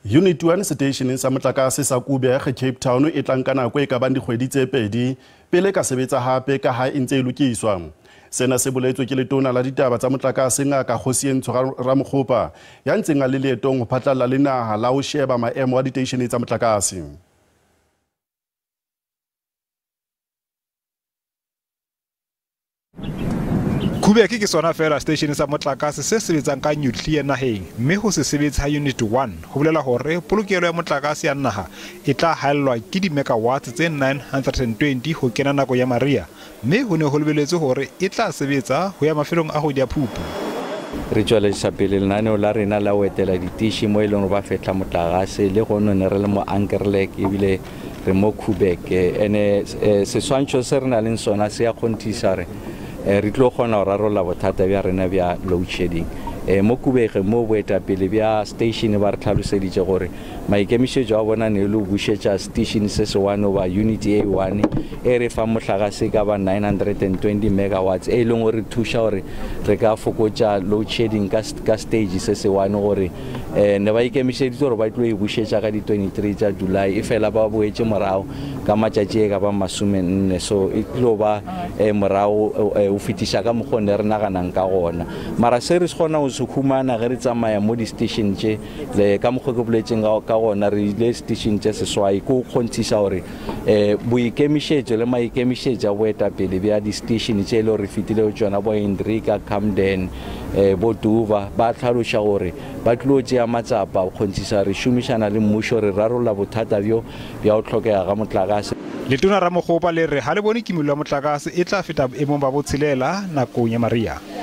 Unit 1 seteisheneng sa motlakase sa Koeberg, Cape Town e tla nka nako e ka bang dikgwedi tse pedi pele e ka sebetsa hape ka ha e ntse e lokiswa. Sena se boletswe ke letona la ditaba tsa motlakase Ngaka Kgosientsho Ramokgopa ya ntseng a le leetong ho phatlalla le naha la ho sheba maemo a diteishene tsa motlakase. Koeberg ke sona feela seteishene sa motlakase se sebetsang ka nuclear naheng mme ho se sebetse ha Unit 1 ho bolela hore polokelo ya motlakase ya naha e tla haellwa ke di-megawatts tse 920 ho kena nako ya mariha mme ho ne ho lebeletswe hore e tla sebetsa ho ya mafelong a kgwedi ya Phupu. Re tšweletša pele lenaneo la rena la go etela ditiši mo e leng gore ba fehla motlakase le gono ne re le mo Ankerlek ebile re mo Koeberg. Ene seswantšho se re na leng sona se ya kgonthiša gore re tlo kgona go rarolla bothata bja rena bja load shedding. Mo Koeberg mo boetapele bja station ba re tlhaloseditše gore maikemišetšo a bona ne e le go bušetša station se se one goba unit e one e re fang mohlagase e ka ba 920 megawatts e leng gore thuša gore re ka fokotša load shedding ka stage se se one gore ne ba ikemišeditse gore ba tlo e bušetša ka di-23 tša July e fela ba boetše morago ka matšatši e ka ba 40, so e tlo ba morago o fetiša ka mokgwa ne re naganang ka gona. Mara se re se kgona go se humana ge re tsamaya mo di-station tše le ka mokgwa ke boletseng ka gona, re ile station tše seswai ke go kgonthiša gore boikemišetšo le maikemišetšo a boetapele bja di-station tše e le gore re fetile go tšona, bo Hendrika, Camden, bo Duva, ba tlhaloša gore ba tlilo tšea matsapa go kgonthiša re šomišana le mmušo re rarolla bothata bjo bja go hlokega ga motlakase. Letona Ramokgopa le re ga le bone kimollo ya motlakase e tla feta boemong ba botshelela nakong ya mariha.